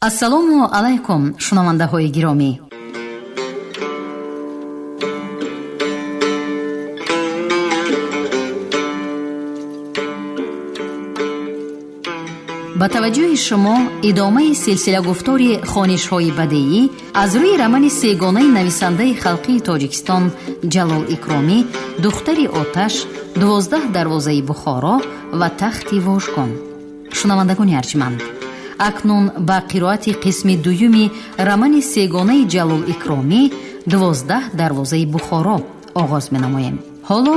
Ассалому алайкум, шунавандаҳои гиромӣ. Ба таваҷҷӯҳи шумо идомаи силсилагуфтори хонишҳои бадеӣ аз рӯи романи сегонаи нависандаи халқии Тоҷикистон Ҷалол Икромӣ «Духтари оташ», «12 дарвозаи Бухоро» ва «Тахти вожгон». Шунавандагони арҷманд, акнун ба қироати қисми дуюми романи сегонаи Ҷалол Икромӣ «12 дарвозаи Бухоро» оғоз менамоем. Ҳоло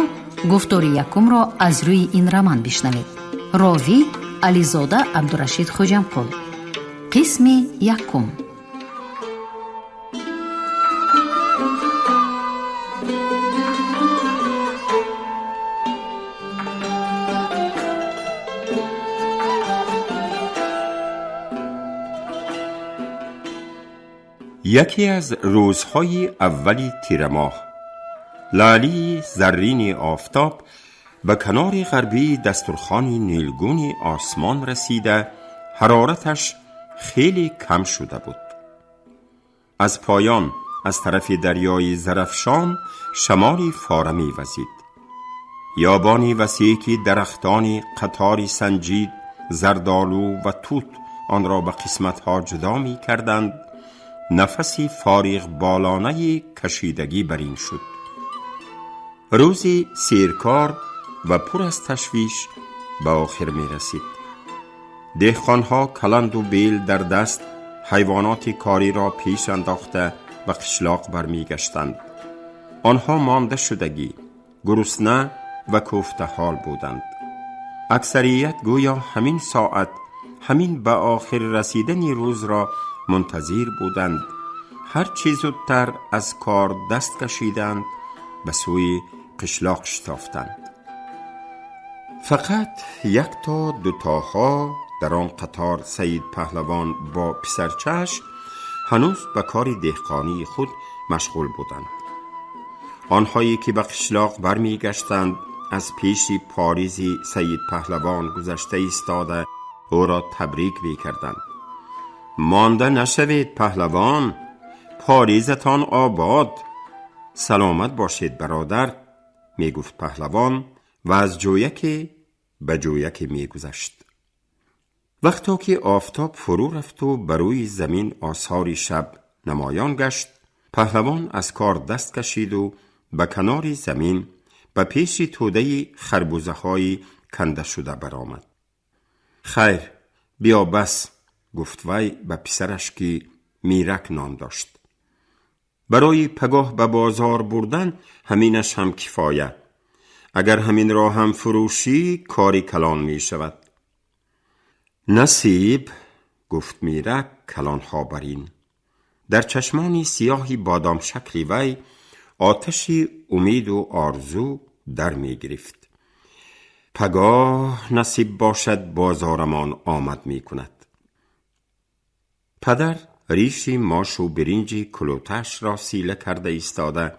гуфтори якумро аз рӯи ин роман бишнавед. Ровӣ Ализода Абдурашид Хоҷамқул. Қисми якум. یکی از روزهای اولی تیر ماه، لالی زرین آفتاب به کنار غربی دسترخوان نیلگون آسمان رسیده، حرارتش خیلی کم شده بود. از پایان از طرف دریای زرفشان شمالی فاره می وزید. یابانی وسیعی که درختان قطار سنجید، زردآلو و توت آن را به قسمتها جدا می کردند، نفسی فارغ بالانه کشیدگی بر این شد. روزی سیرکار و پر از تشویش به آخر می رسید. دهقانها کلند و بیل در دست حیوانات کاری را پیش انداخته به قشلاق برمی گشتند. آنها مانده شدگی، گرسنه و کوفته حال بودند. اکثریت گویا همین ساعت، همین به آخر رسیدن روز را منتظر بودند. هر چیز زودتر از کار دست کشیدند، به سوی قشلاق شتافتند. فقط یک تا دو تاها در آن قطار سید پهلوان با پسرچش هنوز به کار دهقانی خود مشغول بودند. آنهایی که به قشلاق برمی گشتند از پیش پاریز سید پهلوان گذشته ایستاده او را تبریک می کردند. مانده نشوید پهلوان، پاریزتان آباد، سلامت باشید برادر، می گفت پهلوان و از جویک به جویک می گذشت. وقتا که آفتاب فرو رفت و بر روی زمین آثار شب نمایان گشت، پهلوان از کار دست کشید و به کنار زمین به پیش توده خربوزه های کنده شده برآمد. خیر، بیا بس، گفت وی به پسرش که میرک نام داشت. برای پگاه به بازار بردن همینش هم کفایه. اگر همین را هم فروشی کاری کلان می شود. نصیب، گفت میرک کلان ها برین. در چشمانی سیاهی بادام شکلی وی آتش امید و آرزو در می گرفت. پگاه نصیب باشد بازارمان آمد می کند. پدر ریشی ماش و برنج کلوتش را سیله کرده ایستاده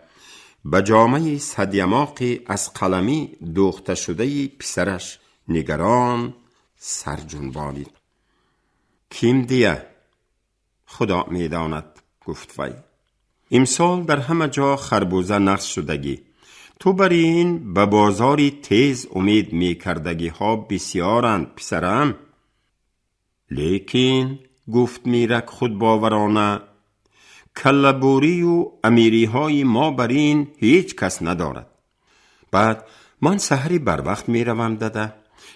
به جامه صدیماقی از قلمی دوخته شده پسرش نگران سر جنبانید. کیم دیه؟ خدا میداند، گفت وی. امسال در همه جا خربوزه نقص شدگی. تو بر این به بازاری تیز امید میکردگی ها بسیارند پسرم. لیکن، گفت میرک خود باورانه، کلبوری و امیری های ما بر این هیچ کس ندارد. بعد من سحری بر وقت می روم داده.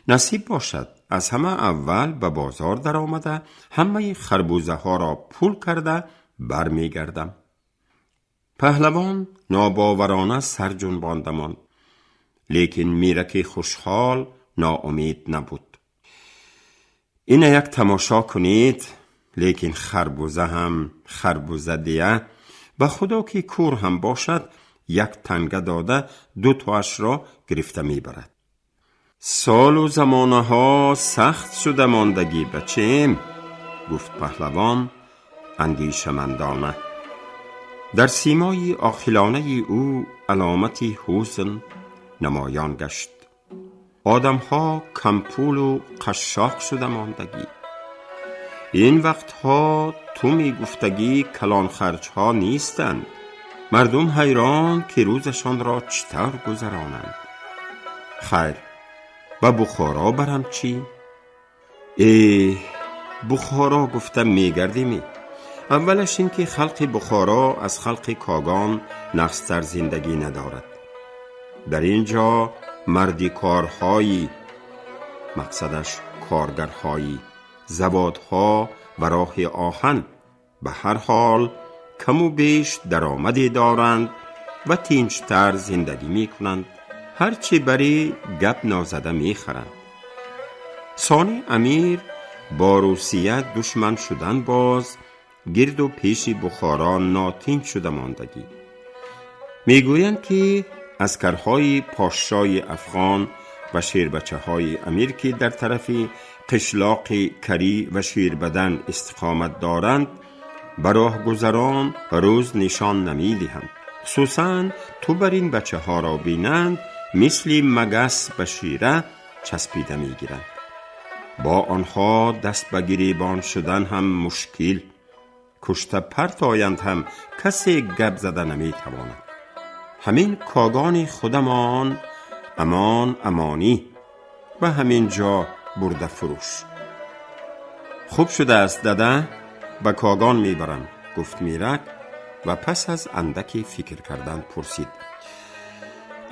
نصیب باشد از همه اول به بازار در آمده همه خربوزه ها را پول کرده بر می گردم. پهلوان ناباورانه سر جنبانده ماند. لیکن میرک خوشحال ناامید نبود. این یک تماشا کنید، لیکن خربوزه هم خربوزه دیه، به خدا که کور هم باشد یک تنگه داده دو تاش را گرفته میبرد. سال و زمانه ها سخت شده ماندگی بچیم، گفت پهلوان اندیشمندانه. در سیمای عاقلانه او علامت حزن نمایان گشت. آدمها کمپول و قشاق شده ماندگی. Ин вақтҳо ту мегуфтагӣ калонхарҷҳо нестанд. Мардум ҳайрон ки рӯзашонро чӣ тавр гузаронанд. Хайр, ба Бухоро барам чӣ? Э, Бухоро гуфта мегардемӣ. Аввалаш ин ки халқи Бухоро аз халқи Когон нағзтар зиндагӣ надорад. Дар ин ҷо марди корҳои, мақсадаш коргарҳои заводҳо ва роҳи оҳан ба ҳар ҳол каму беш даромаде доранд ва тинҷтар зиндагӣ мекунанд. Ҳарчи барӣ гап нозада мехаранд. Сони Амир бо Русия душман шудан боз гирду пеши Бухоро нотинҷ шуда мондагӣ. Мегӯянд ки аскарҳои подшоҳи афғон ва шербачаҳои Амир, ки дар тарафи қишлоқи Карӣ ва Шербадан истиқомат доранд, ба роҳгузарон рӯз нишон намедиҳанд. Хусусан ту бар ин бачаҳоро бинанд, мисли магас ба шира часпида мегиранд. Бо онҳо даст ба гиребон шудан ҳам мушкил. Кушта партоянд ҳам касе гап зада наметавонад. Ҳамин Когони худамон амон амонӣ ба ҳамин ҷо бурда фурӯш. Хуб шудааст, дада, ба Когон мебарам, гуфт Мирак ва пас аз андаке фикр кардан пурсид: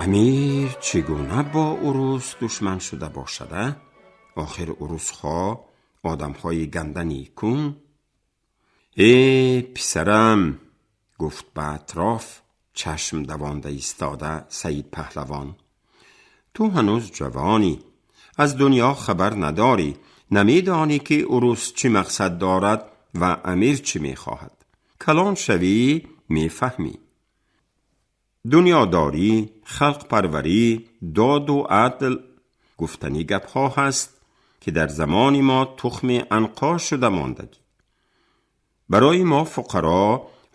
Амир чӣ гуна бо урус душман шуда бошада? Охир урусҳо одамҳои ганда никун. Э, писарам, гуфт ба атроф чашм давонда истода Саид Паҳлавон. Ту ҳанӯз ҷавонӣ, аз дунё хабар надорӣ, намедонӣ ки урус чӣ мақсад дорад ва Амир чӣ мехоҳад. Калон шавӣ, мефаҳмӣ. Дунёдорӣ, халқпарварӣ, доду адл гуфтанӣ гапҳо ҳаст, ки дар замони мо тухми анқо шуда мондагӣ. Барои мо фуқаро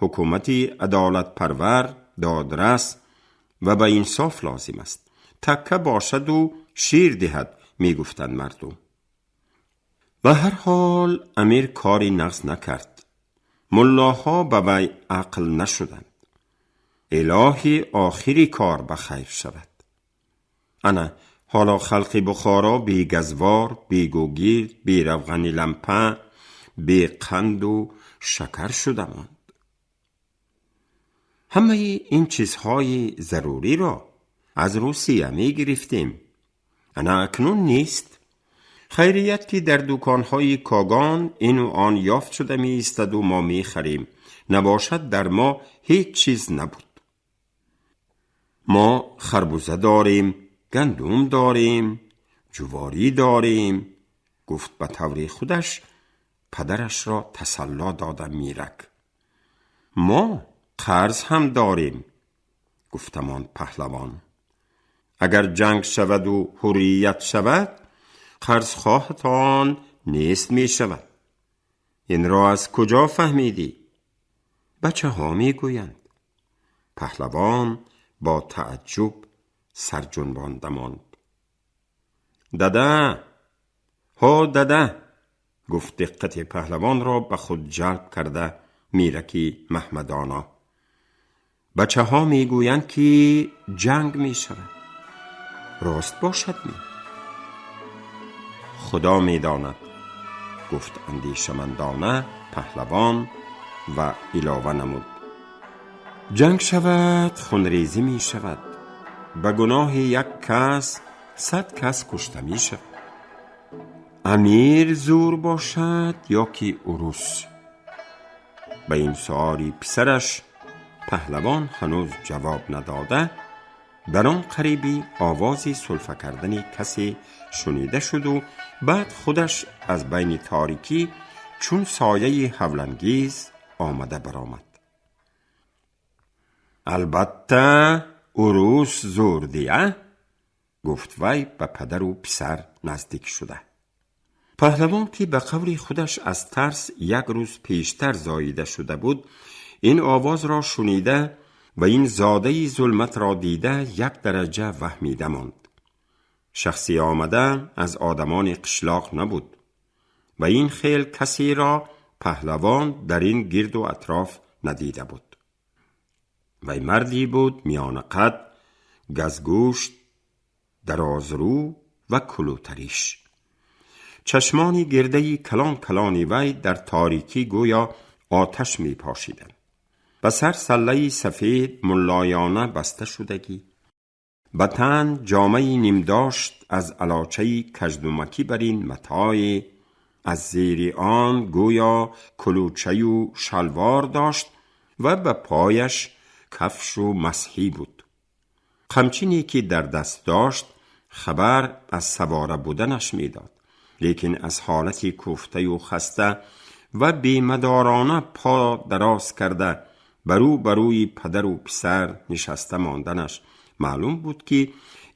ҳукумати адолатпарвар, додрас ва ба инсоф лозим аст. Такка бошаду шир диҳад, мегуфтанд мардум. Ба ҳар ҳол Амир кори нағз накард. Муллоҳо ба вай ақл нашуданд. Илоҳӣ, охири кор ба хайр шавад. Ана ҳоло халқи Бухоро бе газвор, бе гӯгирд, бе равғани лампа, бе қанду шакар шуда монд. Ҳамаи ин чизҳои заруриро аз Русия мегирифтем. Ана акнун нест. Хайрият ки дар дуконҳои Когон ину он ёфт шуда меистаду мо мехарем. Набошад, дар мо ҳеҷ чиз набуд. Мо харбуза дорем, гандум дорем, ҷуворӣ дорем, гуфт ба таври худаш падарашро тасалло дода Мирак. Мо қарз ҳам дорем, гуфтамон паҳлавон. Агар ҷанг шаваду ҳуррият шавад, қарзхоҳатон нест мешавад. Инро аз куҷо фаҳмидӣ? Бачаҳо мегӯянд. Паҳлавон бо тааҷҷуб сарҷунбонда монд. Дада, ҳо дада, гуфт диққати паҳлавонро ба худ ҷалб карда Мираки Маҳмадоно. Бачаҳо мегӯянд, ки ҷанг мешавад. Рост бошад ми? Худо медонад, гуфт андешамандона паҳлавон ва илова намуд: ҷанг шавад, хунрезӣ мешавад. Ба гуноҳи як кас 100 кас кушта мешавад. Амир зур бошад ё ки урус? Ба ин суоли писараш паҳлавон ҳанӯз ҷавоб надода, дар он қарибӣ овози сулфа кардани касе шунида шуду баъд худаш аз байни торикӣ чун сояи ҳавлангез омада баромад. Албатта, урус зур дия, гуфт вай ба падару писар наздик шуда. Паҳлавон, ки ба қавли худаш аз тарс як рӯз пештар зоида шуда буд, ин овозро шунида ва ин зодаи зулматро дида як дараҷа ваҳмида монд. Шахси омада аз одамони қишлоқ набуд. و این خیل کسی را پهلوان در این گرد و اطراف ندیده بود. وی مردی بود میان قد، گزگوشت، درازرو و کلوتریش. چشمانی گردهی کلان کلانی وی در تاریکی گویا آتش می پاشیدند. به سر سله سفید ملایانه بسته شدگی، به تن جامه نیم داشت از علاچه کژدمکی بر این متاع، از زیر آن گویا کلوچه و شلوار داشت و به پایش کفش و مسحی بود. قمچینی که در دست داشت خبر از سواره بودنش میداد، لیکن از حالت کوفته و خسته و بیمدارانه پا دراز کرده برو بروی پدر و پسر نشسته ماندنش معلوم بود که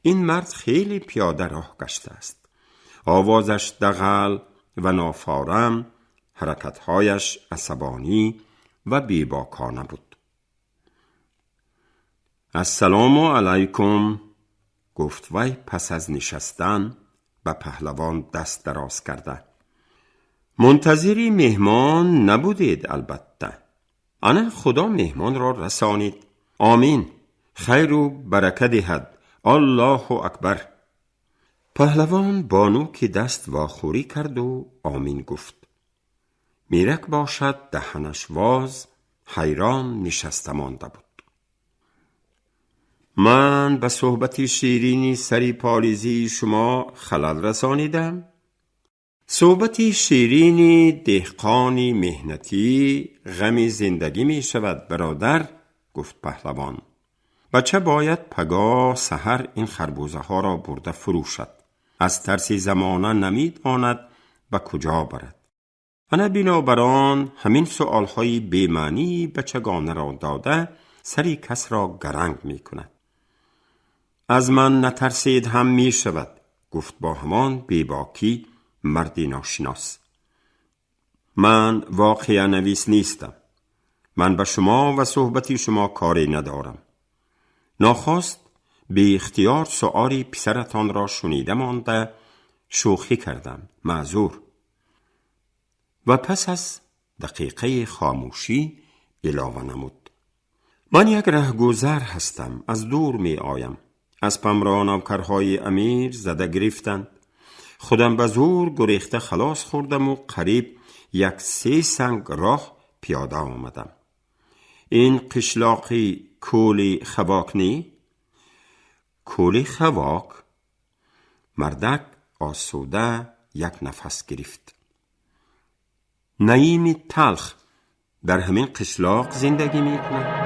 این مرد خیلی پیاده راه گشته است. آوازش دغل و نافارم، حرکتهایش عصبانی و بیباکانه بود. السلام علیکم، گفت وی پس از نشستن به پهلوان دست دراز کرده. منتظری مهمان نبودید البته. انا خدا مهمان را رسانید. آمین. خیر و برکه دهد. الله اکبر. پهلوان با نوک دست واخوری کرد و آمین گفت. میرک باشد دهنش واز، حیران نشسته مانده بود. من به صحبت شیرینی سری پالیزی شما خلل رسانیدم؟ صحبت شیرینی دهقانی مهنتی غم زندگی می شود برادر، گفت پهلوان. بچه باید پگاه سحر این خربوزه ها را برده فروشد. از ترس زمانه نمیداند به کجا برد. انا بنابران همین سؤالهای بی‌معنی بچگانه را داده سری کس را گرنگ می کند. از من نترسید هم می شود، گفت با همان بیباکی مرد ناشناس. من واقعه نویس نیستم. من به شما و صحبت شما کاری ندارم. ناخواست به اختیار سؤالی پسرتان را شنیده مانده شوخی کردم، معذور. و پس از دقیقه خاموشی علاوه نمود: من یک رهگذر هستم، از دور می آیم. از پمرا نوکرهای امیر زده گرفتند. خودم به زور گریخته خلاص خوردم و قریب 1-3 سنگ راه پیاده آمدم. این قشلاقی کولی خواک نی؟ کولی خواک؟ مردک آسوده یک نفس گرفت. نعیم تلخ در همین قشلاق زندگی می کند؟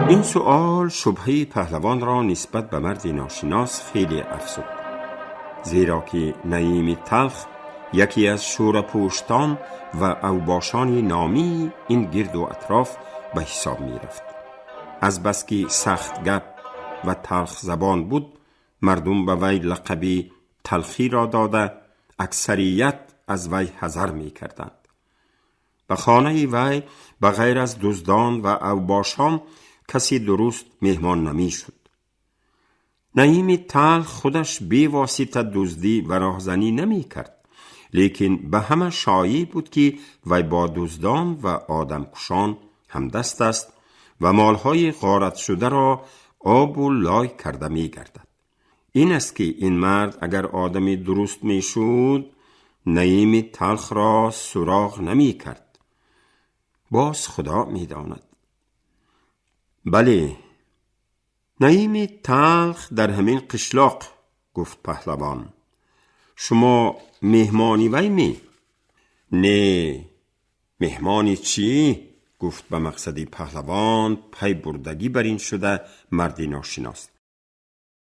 این سؤال شبهه پهلوان را نسبت به مرد ناشناس خیلی افزود، زیرا که نعیم تلخ یکی از شورپوشتان و اوباشان نامی این گرد و اطراف به حساب می رفت. از بس که سخت گپ و تلخ زبان بود، مردم به وی لقبی تلخی را داده اکثریت از وی حذر می کردند. به خانه وی به غیر از دزدان و اوباشان کسی درست مهمان نمی شد. نعیم تلخ خودش بی واسطه دزدی و راهزنی نمی کرد، لیکن به همه شایع بود که وی با دزدان و آدمکشان همدست است و مالهای غارت شده را آب و لای کرده می گردد. این است که این مرد اگر آدمی درست می شد، نعیم تلخ را سراغ نمی کرد. باز خدا می داند. بله، نعیم تلخ در همین قشلاق، گفت پهلوان. شما مهمانی وی می؟ نه، مهمانی چی؟ گفت به مقصد پهلوان پی بردگی بر این شده مردی ناشناس.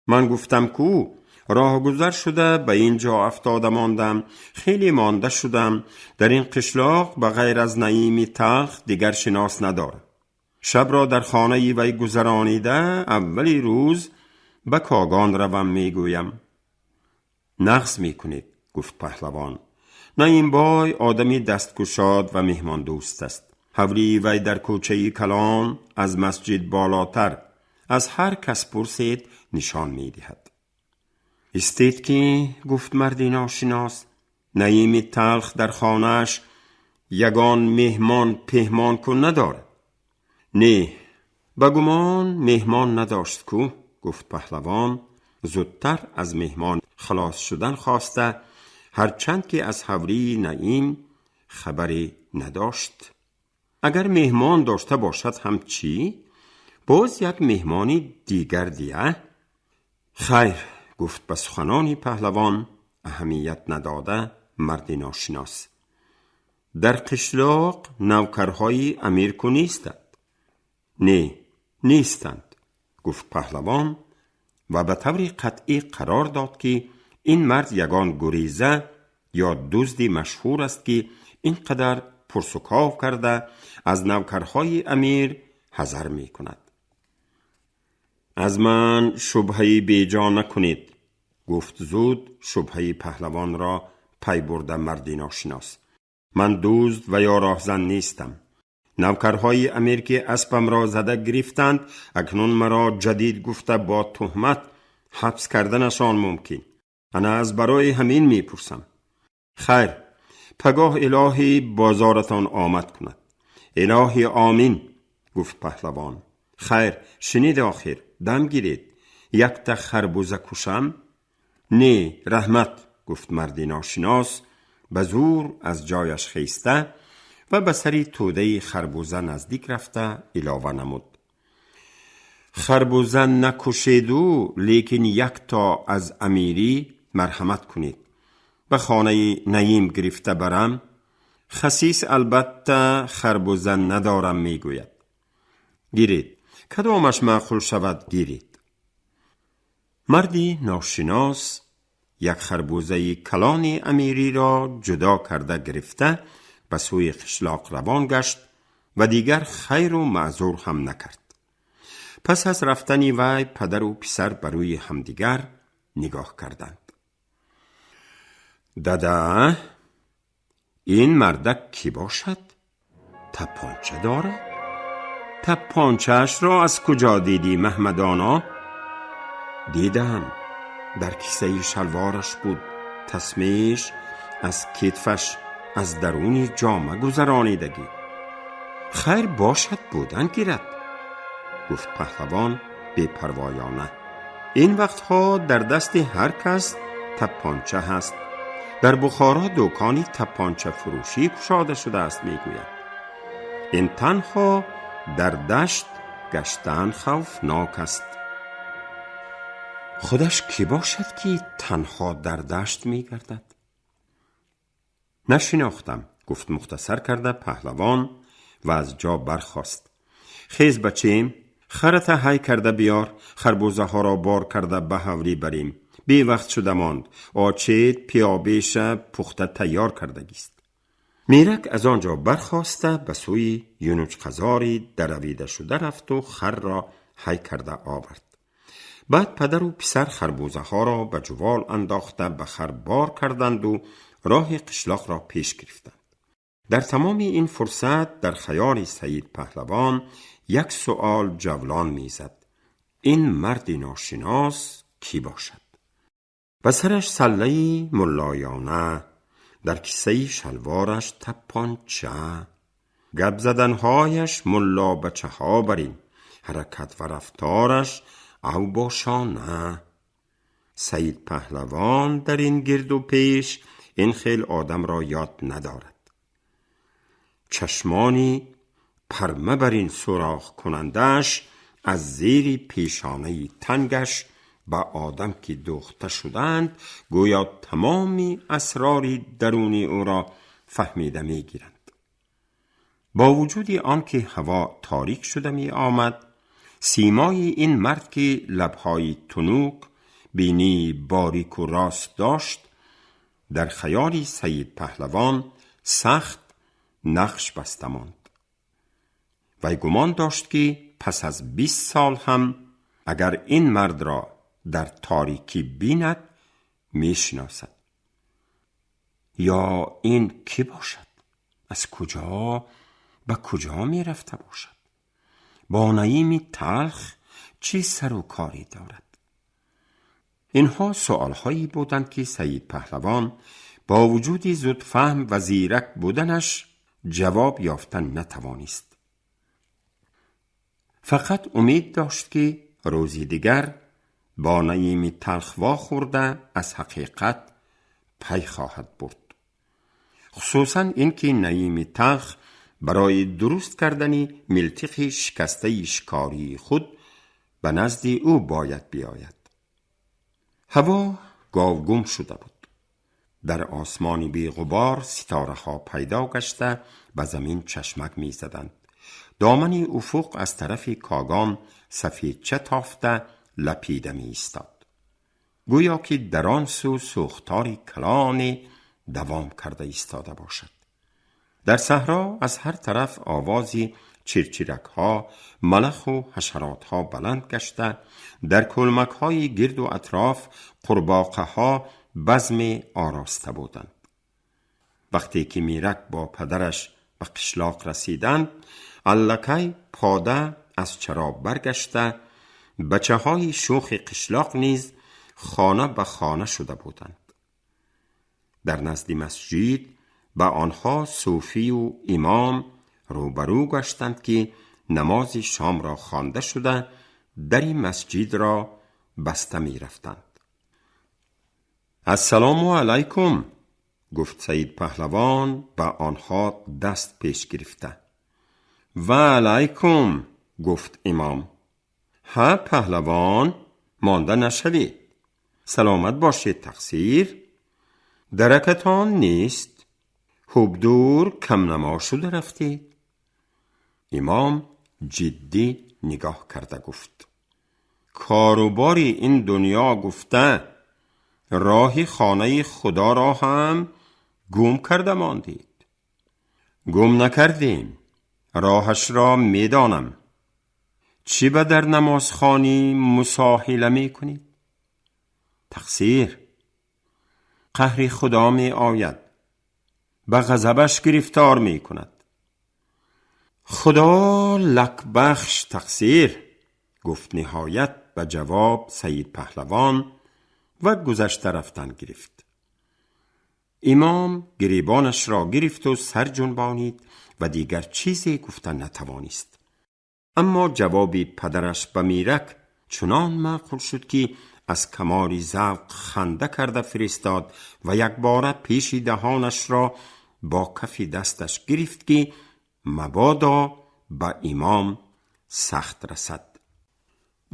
من گفتم کو راهگذر شده به اینجا افتاده ماندم، خیلی مانده شدم. در این قشلاق به غیر از نعیم تلخ دیگر شناس ندارم. شب را در خانه وی گذرانیده اولی روز به کاگان روم میگویم. نقص میکنید، گفت پهلوان. نعیم بای آدمی دستگشاد و مهمان دوست است. حولی وی در کوچه کلان از مسجد بالاتر، از هر کس پرسید نشان میدهد. استید که، گفت مرد ناشناس، Наими талх дар хонааш ягон меҳмон пеҳмон ку надорад. Не, ба гумон меҳмон надошт ку, гуфт паҳлавон, зудтар аз меҳмон халос шудан хоста, ҳарчанд ки аз ҳавлии Наим хабаре надошт. Агар меҳмон дошта бошад ҳам чӣ? Боз як меҳмони дигар дия? Хайр, гуфт ба суханони паҳлавон аҳамият надода марди ношинос. Дар қишлоқ навкарҳои амир ку нестанд? Не, нестанд, гуфт паҳлавон ва ба таври қатъӣ қарор дод, ки ин мард ягон гуреза ё дузди машҳур аст, ки ин қадар пурсуков карда аз навкарҳои амир ҳазар мекунад. Аз ман шубҳаи беҷо накунед, гуфт зуд шубҳаи паҳлавонро пай бурда марди ношинос. Ман дузд ва ё роҳзан нестам. Навкарҳои амир, ки аспамро зада гирифтанд, акнун маро ҷадид гуфта бо туҳмат ҳабс карданашон мумкин. Ана аз барои ҳамин мепурсам. Хайр, пагоҳ илоҳӣ бозоратон омад кунад. Илоҳӣ омин, гуфт паҳлавон. Хайр, шинед, охир дам гиред. Якта харбуза кушам? Не, раҳмат, гуфт марди ношинос, ба зӯр аз ҷояш хеста ва ба сари тӯдаи харбуза наздик рафта илова намуд: харбуза накушеду, лекин якто аз амирӣ марҳамат кунед, ба хонаи Наим гирифта барам. Хасис албатта харбуза надорам мегӯяд. Гиред, кадомаш маъқул шавад, гиред. Марди ношинос як харбузаи калони амириро ҷудо карда гирифта ба сӯи қишлоқ равон гашт ва дигар хайру маъзур ҳам накард. Пас аз рафтани вай падару писар ба рӯи ҳамдигар нигоҳ карданд. Дада, ин мардак кӣ бошад? Тапонча дорад? Тапончаашро аз куҷо дидӣ, Маҳмадоно? Дидам, дар кисаи шалвораш буд. Тасмеш аз китфаш аз даруни ҷома гузаронидагӣ. Хайр, бошад, будан гирад, гуфт паҳлавон бепарвоёна. Ин вақтҳо дар дасти ҳар кас тапонча ҳаст. Дар Бухоро дукони тапончафурӯшӣ кушода шудааст, мегӯяд. Ин танҳо дар дашт гаштан хавфнок аст. Худаш кӣ бошад, ки танҳо дар дашт мегардад? Нашинохтам, гуфт мухтасар карда паҳлавон ва аз ҷо бархост. Хез, бачем, харата ҳай карда биёр, харбузаҳоро бор карда ба ҳавлӣ барем. Бевақт шуда монд. Очед пиёбеша пухта тайёр кардагист. Мирак аз он ҷо бархоста ба сӯи юнуҷқазори даравидашуда рафту харро ҳай карда овард. Баъд падару писар харбузаҳоро ба ҷувол андохта ба хар бор карданду роҳи қишлоқро пеш гирифтанд. Дар тамоми ин фурсат дар хаёли Саид паҳлавон як суол ҷавлон мезад: ин марди ношинос кӣ бошад? Ба сараш саллаи муллоёна, дар кисаи шалвораш тапонча, гап заданҳояш муллобачаҳо барин, ҳаракат ва рафтораш авбошона. Саид паҳлавон дар ин гирду пеш ин хел одамро ёд надорад. Чашмони парма бар ин сурох кунандааш аз зери пешонаи тангаш ба одам ки дӯхта шудаанд, гӯё тамоми асрори даруни ӯро фаҳмида мегиранд. Бо вуҷуди он ки ҳаво торик шуда меомад, симои ин мард, ки лабҳои тунук, бинии борику рост дошт, дар хаёли Саид паҳлавон сахт нақш баста монд. Вай гумон дошт, ки пас аз 20 сол ҳам агар ин мардро дар торикӣ бинад, мешиносад. Ё ин кӣ бошад? Аз куҷо ба куҷо мерафта бошад? Бо Наими талх чӣ сару корӣ дорад? Инҳо суолҳое буданд, ки Саид паҳлавон با وجود زود فهم و زیرک بودنش جواب یافتن نتوانست. فقط امید داشت که روزی دیگر با نعیم تلخ واخورده از حقیقت پی خواهد برد. خصوصا اینکه نعیم تلخ برای درست کردن ملتق شکسته شکاری خود به نزد او باید بیاید. هوا گاوگم شده بود. در آسمان بی غبار ستاره ها پیدا گشته به زمین چشمک می زدند. دامن افق از طرف کاگان سفیدچه تافته لپیده می ایستاد. گویا که در آن سو سوختار کلان دوام کرده ایستاده باشد. در صحرا از هر طرف آوازی چیرچیرک ها، ملخ و حشرات ها بلند گشته، در کلمک های گرد و اطراف قرباقه ها بزم آراسته بودند. وقتی که میرک با پدرش به قشلاق رسیدند، الکی پاده از چرا برگشته، بچه های شوخ قشلاق نیز خانه به خانه شده بودند. در نزد مسجد به آنها صوفی و امام روبرو گشتند که نماز شام را خوانده شده در مسجد را بسته می رفتند. السلام علیکم، گفت سید پهلوان به آنها دست پیش گرفته. و علیکم، گفت امام. ها پهلوان، مانده نشوید. سلامت باشید تقصیر. درکتان نیست. خوب دور کم نما شده رفتید. امام جدی نگاه کرده گفت: کاروباری این دنیا گفته راه خانه خدا را هم گم کرده ماندید. گم نکردیم، راهش را میدانم. چی به در نمازخوانی مساهله می کنید؟ تقصیر. قهر خدا می آید، به غضبش گرفتار می کند. خدا لک بخش تقصیر، گفت نهایت به جواب سید پهلوان و گذشته رفتن گرفت. امام گریبانش را گرفت و سر جنبانید و دیگر چیزی گفتن نتوانست. اما جواب پدرش به میرک چنان معقول شد که از کمال ذوق خنده کرده فرستاد و یک باره پیش دهانش را با کف دستش گرفت که مبادا به امام سخت رسد.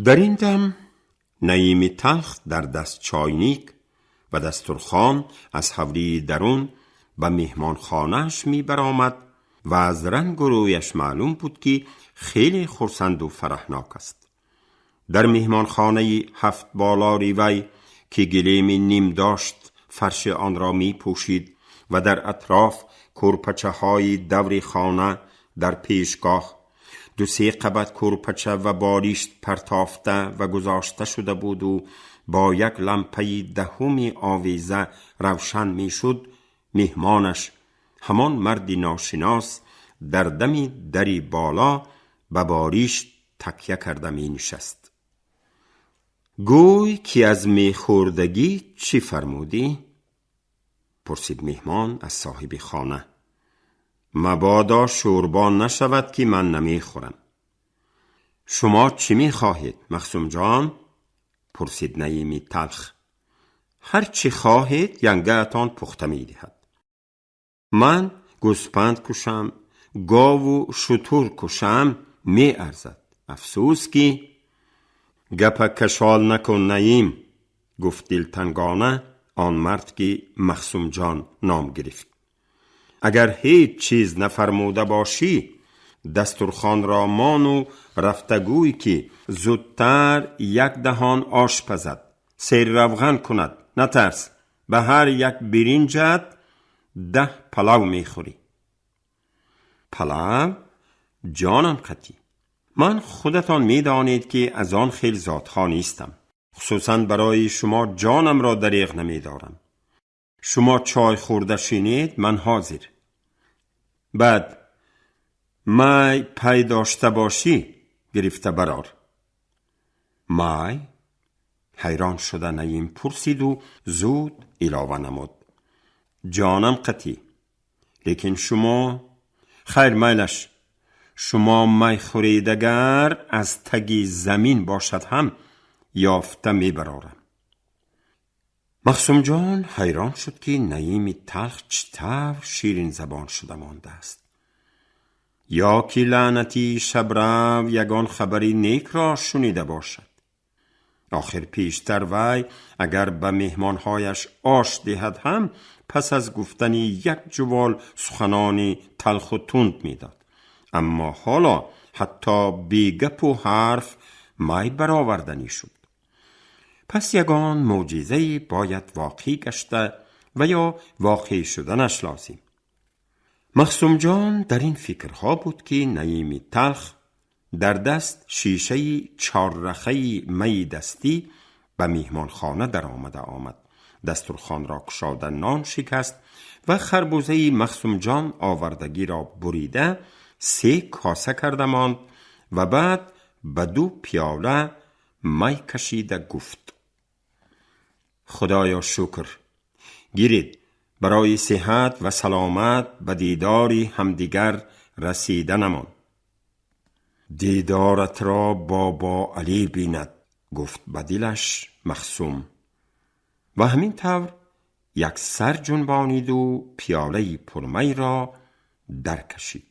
در این دم نعیم تلخ در دست چاینیک و دسترخوان از حولی درون به مهمانخانه‌اش می برآمد و از رنگ و رویش معلوم بود که خیلی خرسند و فرحناک است. در مهمانخانه هفت بالاری وی که گلیم نیم داشت فرش آن را می پوشید و در اطراف کورپچه های دور خانه در پیشگاه دو سه قبط کورپچه و باریشت پرتافته و گذاشته شده بود و با یک لمپه دهم آویزه روشن می شد. مهمانش همان مرد ناشناس در دم دری بالا به باریشت تکیه کرده می نشست. گوی که از میخوردگی چی فرمودی؟ پرسید مهمان از صاحب خانه. مبادا شوربا نشود که من نمیخورم. شما چی میخواهید مخصوم جان؟ پرسید نعیمی تلخ. هر چی خواهید ینگه‌تان پخته میدهد. من گوسپند کشم، گاو و شتر کشم می ارزد. افسوس که گپ کشال نکن نعیم، گفت دلتنگانه آن مرد که مخصوم جان نام گرفت. اگر هیچ چیز نفرموده باشی دسترخوان را مان و رفتگوی که زودتر یک دهان آش پزد، سیر روغن کند. نترس، به هر یک برنجت 10 پلو میخوری. پلو؟ جانم قطی، من خودتان میدانید که از آن خیل ذاتها نیستم. خصوصا برای شما جانم را دریغ نمیدارم. شما چای خورده شینید، من حاضر. بعد می پی داشته باشی گرفته برار. می؟ حیران شده نعیم پرسید و زود علاوه نمود. Ҷонам қатӣ. Лекин шумо, хайр, майлаш, шумо май хӯридагар аз таги замин бошад ҳам ёфта мебарорам. Махсумҷон ҳайрон шуд, ки Наими талх чӣ тавр ширинзабон шуда мондааст. Ё ки лаънатии шабрав ягон хабари некро шунида бошад. Охир пештар вай агар ба меҳмонҳояш ош диҳад ҳам пас аз гуфтани як ҷувол суханони талху тунд медод. Аммо ҳоло ҳатто бегапу ҳарф май бароварданӣ шуд. Пас ягон мӯъҷизае бояд воқеъ гашта ва ё воқеъ шуданаш лозим. Махсумҷон дар ин фикрҳо буд, ки Наими талх дар даст шишаи чоррахаи майи дастӣ ба меҳмонхона даромада омад. Дастурхонро кушода нон шикаст ва харбузаи Махсумҷон овардагиро бурида се коса карда монд ва баъд ба ду пиёла май кашида гуфт: Худоё шукр, гиред, барои сиҳат ва саломат ба дидори ҳамдигар расиданамон. Дидоратро бобо Алӣ бинад, гуфт ба дилаш Махсум. Ва ҳамин тавр як сар ҷунбониду пиёлаи пурмайро даркашид.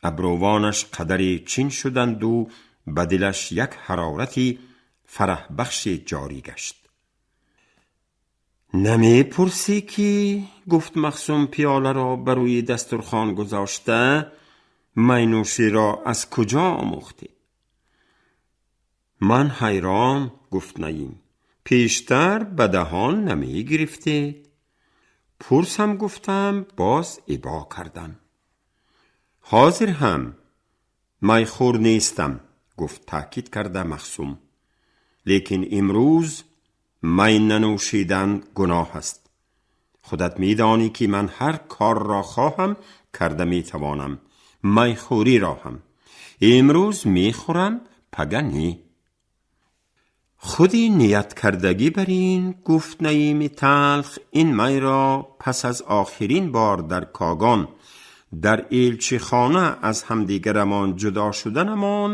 Абрувонаш қадаре чин шуданду ба дилаш як ҳарорати фараҳбахше ҷорӣ гашт. Намепурсӣ ки, гуфт Махсум пиёларо ба рӯи дастурхон гузошта, майнӯширо аз куҷо омӯхтед? Ман ҳайрон, гуфт Наим, пештар ба даҳон намегирифтед. Пурсам гуфтам, боз ибо кардам. Ҳозир ҳам майхӯр нестам, гуфт таъкид карда Махсум. Лекин имрӯз май нанӯшидан гуноҳ аст. Худат медонӣ, ки ман ҳар корро хоҳам карда метавонам, майхӯриро ҳам. Имрӯз мехӯрам, пага не. Худи ният кардагӣ бар ин, гуфт Наими талх, ин майро пас аз охирин бор дар Когон дар элчихона аз ҳамдигарамон ҷудо шуданамон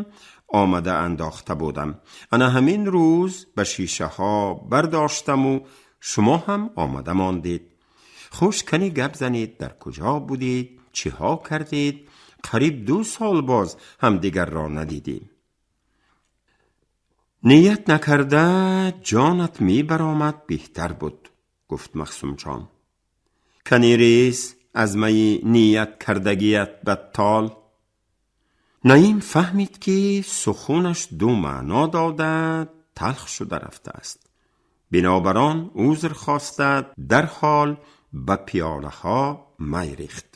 омада андохта будам. Ана ҳамин рӯз ба шишаҳо бардоштаму шумо ҳам омада мондед. Хуш, кани гап занед, дар куҷо будед, чиҳо кардед? Қариб 2 сол боз ҳамдигарро надидем. Ният накарда ҷонат мебаромад, беҳтар буд, гуфт Махсумҷон. Кани рез аз майи ният кардагият баттол. Наим фаҳмид, ки сухунаш ду маъно дода талх шуда рафтааст. Бинобар он узр хоста дарҳол ба пиёлаҳо май рехт.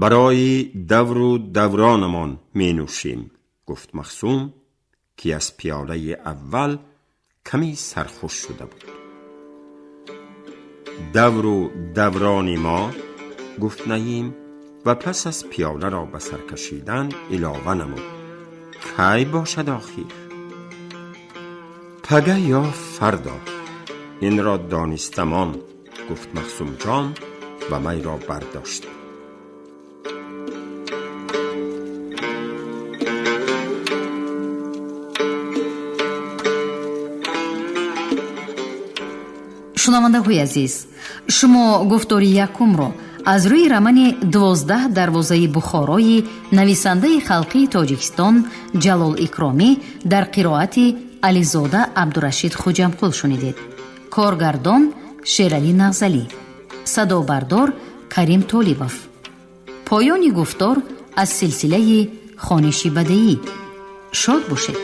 Барои давру давронамон менӯшем, гуфт Махсум, ки аз пиёлаи аввал каме сархуш шуда буд. Давру даврони мо, гуфт Наим ва пас аз пиёларо ба сар кашидан илова намуд: кай бошад охир? Пага ё фардо, инро донистамон, гуфт Махсумҷон ва майро бардошт. Шунавандаҳои азиз, шумо гуфтори якумро аз рӯи романи 12 дарвозаи Бухорои нависандаи халқии Тоҷикистон Ҷалол Икромӣ дар қироати Ализода Абдурашид Хуҷамқул шунидед. Коргардон Шералӣ Нағзалӣ, садобардор Карим Толибов. Поёни гуфтор аз силсилаи хониши бадеӣ. Шод бошед.